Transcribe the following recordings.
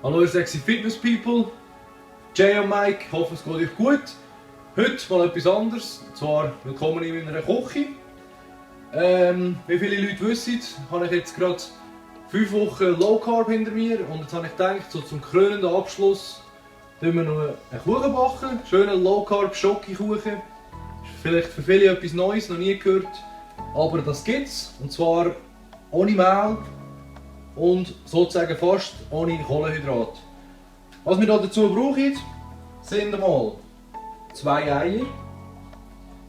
Hallo ihr sexy Fitness People, Jay und Mike, ich hoffe es geht euch gut. Heute mal etwas anderes, und zwar willkommen in meiner Küche. Wie viele Leute wissen, habe ich jetzt gerade 5 Wochen Low Carb hinter mir und jetzt habe ich gedacht, so zum krönenden Abschluss tun wir noch einen Kuchen backen, schönen Low Carb Schokokuchen. Ist vielleicht für viele etwas Neues, noch nie gehört, aber das gibt's, und zwar ohne Mehl und sozusagen fast ohne Kohlenhydrat. Was wir dazu brauchen, sind einmal 2 Eier,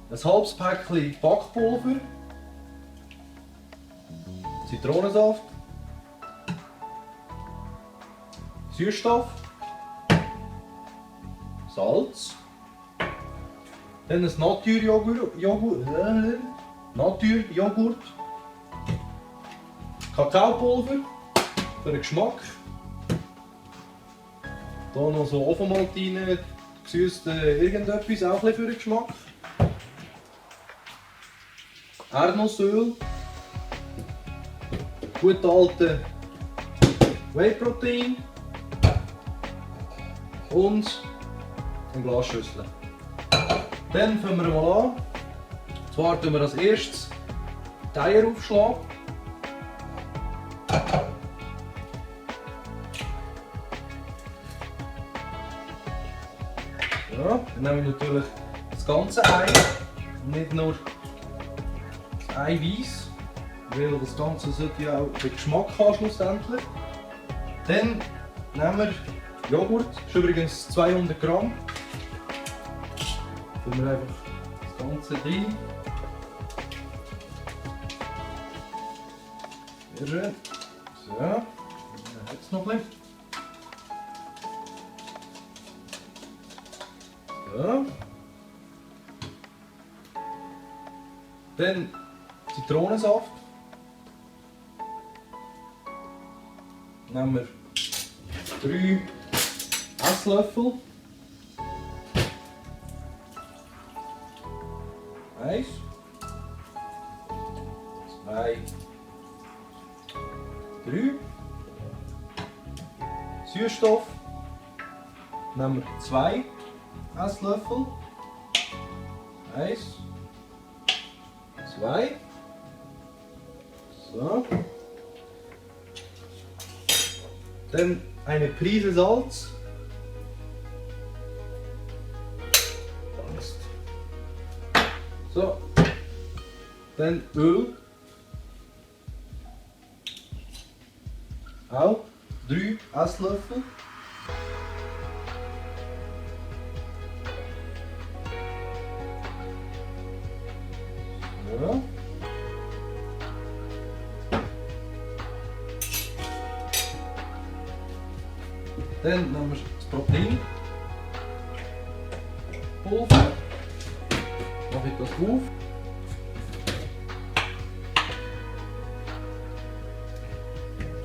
ein halbes Päckchen Backpulver, Zitronensaft, Süßstoff, Salz, dann ein Naturjoghurt, Kakaopulver für den Geschmack, hier noch so Ofenmaltine, gesüßte irgendetwas, auch ein bisschen für den Geschmack, Erdnussöl, gut alte Whey-Protein und eine Glasschüssel. Dann fangen wir mal an. Und zwar tun wir als erstes die Eier aufschlagen. Ja, dann nehmen wir natürlich das ganze Ei und nicht nur das Eiweiß, weil das Ganze sollte ja auch den Geschmack haben schlussendlich. Dann nehmen wir Joghurt, das ist übrigens 200 Gramm. Tun wir einfach das Ganze rein. Sehr schön. So, dann jetzt noch ein bisschen. So. Dann Zitronensaft. Nehmen wir 3 Esslöffel. 1, 2, 3. Süßstoff. Nehmen wir 2 Esslöffel. 1, 2. So. Dann eine Prise Salz. So. Dann Öl. Auch 3 Esslöffel. So. Dann nehmen wir das Proteinpulver. Mache ich das auf.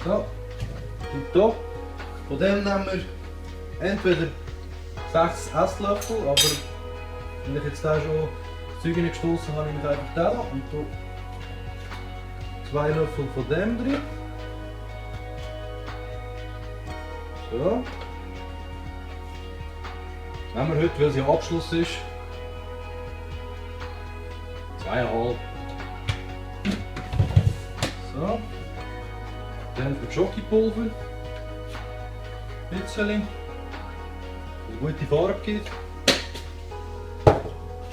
So, tipptopp. Von dem nehmen wir entweder 6 Esslöffel, aber wenn ich jetzt da schon das Zeug gestoßen habe, nehme ich einfach den und hier 2 Löffel von dem drin. So. Nehmen wir heute, weil es ja Abschluss ist, 2,5. So. Dann für Schokipulver. Ein bisschen. Eine gute Farbe gibt.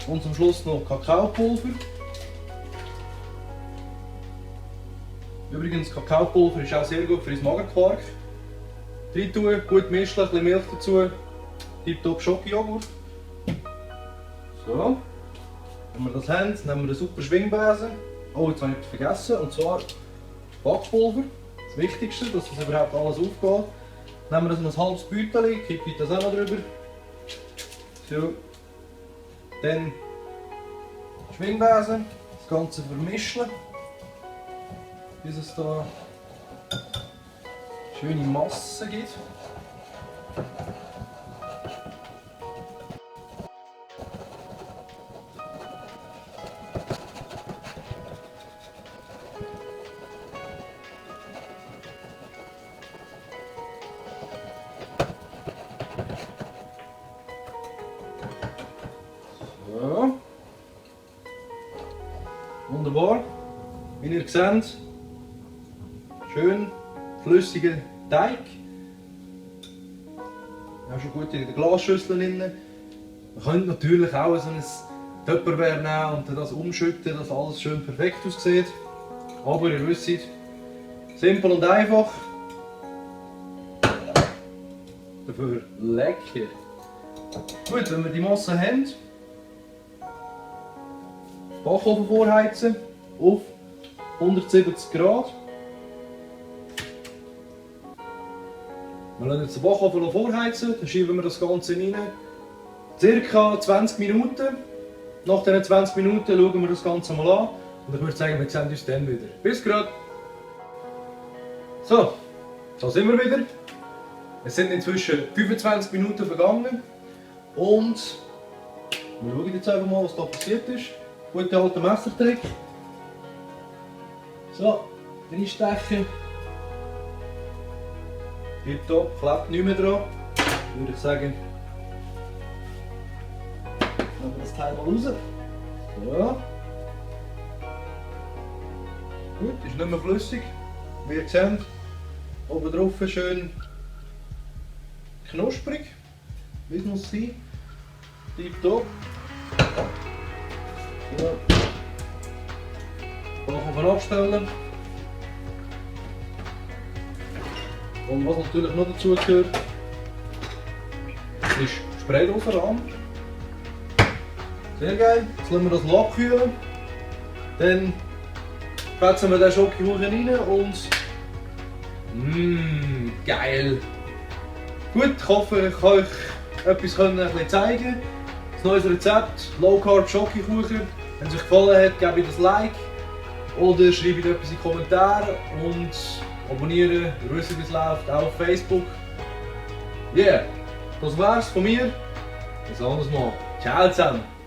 Und zum Schluss noch Kakaopulver. Übrigens, Kakaopulver ist auch sehr gut für das Magenquark. Rein tun, gut mischen, ein bisschen Milch dazu. Tipptopp Schokojoghurt. So. Wenn wir das haben, nehmen wir einen super Schwingbesen. Oh, jetzt habe ich etwas vergessen. Und zwar Backpulver. Das Wichtigste, dass das überhaupt alles aufgeht. Nehmen wir das in ein halbes Beutel, kippe ich das auch noch drüber. So. Dann Schwingbesen. Das Ganze vermischen. Bis es da schöne Masse gibt. wie ihr seht, schön flüssiger Teig. Auch schon gut in der Glasschüssel drin. Man könnte natürlich auch so ein Tupperware nehmen und das umschütten, dass alles schön perfekt aussieht. Aber ihr wisst, simpel und einfach. Dafür lecker. Gut, wenn wir die Masse haben, Backofen vorheizen auf 170 Grad. Wir lassen jetzt den Backofen vorheizen, dann schieben wir das Ganze rein. Circa 20 Minuten. Nach diesen 20 Minuten schauen wir das Ganze mal an. Und ich würde sagen, wir sehen uns dann wieder. Bis gerade! So, da sind wir wieder. Es sind inzwischen 25 Minuten vergangen. Und wir schauen jetzt einfach mal, was da passiert ist. Gute alte Messertrick. So, reinstechen. Tipptopp, klebt nicht mehr dran. Würde ich sagen, nehmen wir das Teil mal raus. So. Gut, ist nicht mehr flüssig. Wie ihr seht, oben drauf schön knusprig, wie es muss sein. Tipptopp. So. Backofen abstellen. Und was natürlich noch dazu gehört, ist Spraydosenrahmen. Sehr geil. Jetzt lassen wir das abkühlen. Dann fetzen wir den Schokokuchen rein und geil! Gut, ich hoffe, ich kann euch etwas ein bisschen zeigen. Das neues Rezept, Low Carb Schokokuchen. Wenn es euch gefallen hat, gebt das Like oder schreibt etwas in die Kommentare und abonnieren, ihr wisst, wie es läuft, auch auf Facebook. Yeah, das war's von mir. Bis anderes Mal. Ciao zusammen.